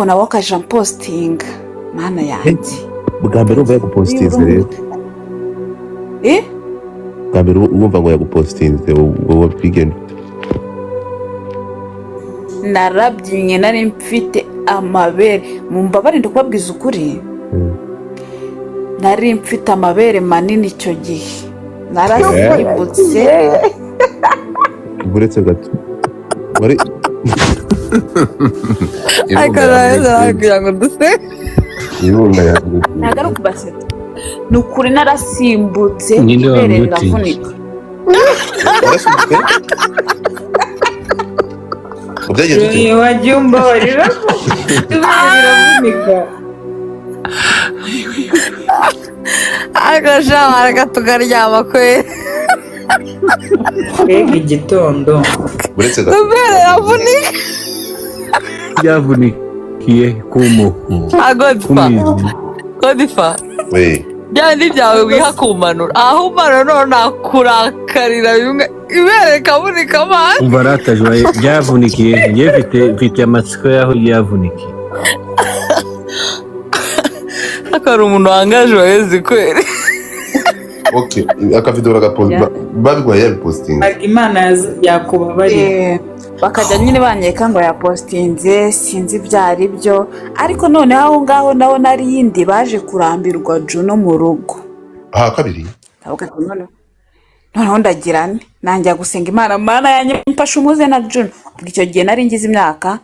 Nawe akaja mpostinga, Mana yanjye. Bwa mbere wumva yagupostinze rero? Eh? Bwa mbere wumva ngo yagupostinze, ubwo bigenda ute? Narabyinnye, nari mfite amabere, mu mbabare, ndikubabwiza ukuri. Nari mfite amabere manini icyo gihe, narasimbutse. Uretse gato, wari Ariko nawe kugira ngo duseke. Irunga yanjye. Ntabwo ari ukubaseka, ni ukuri, narasimbutse. Ninde Ibere wamutinze? riravunika. Warasimbutse? Byagenze ute? Junior, wagiye umbabarira ko ibere riravunika. Ariko sha, wareka tukaryama kweri. Mbega igitondo! Uretse gato. Ibere riravunika. Ryavunikiye ku muhu? Agodifa. Ku mizi. Godifa. We. Bya bindi byawe wiha kumanura, aho umanura none nakurakarira bimwe, ibere rikavunika amazi. Umva ratajwaye, ryavunikiye? Njye mfite amatsiko y'aho ryavunikiye. Ariko hari umuntu wangaje waheze kweri. Okay, akavideo babiguhaye, yabipostinze? Ntabwo Imana yakubabarira. Bakajya nyine banyeka ngo yapostinze, sinzi ibyo ari byo. Ariko noneho aho ngaho naho nari yindi baje kurambirwa Juno mu rugo. Aha kabiri. Ndavuga ati noneho ndagira nte? Nanjya gusenga Imana, Mana yanjye, mfashe umuze na Juno. Ubwo icyo gihe nari ngize imyaka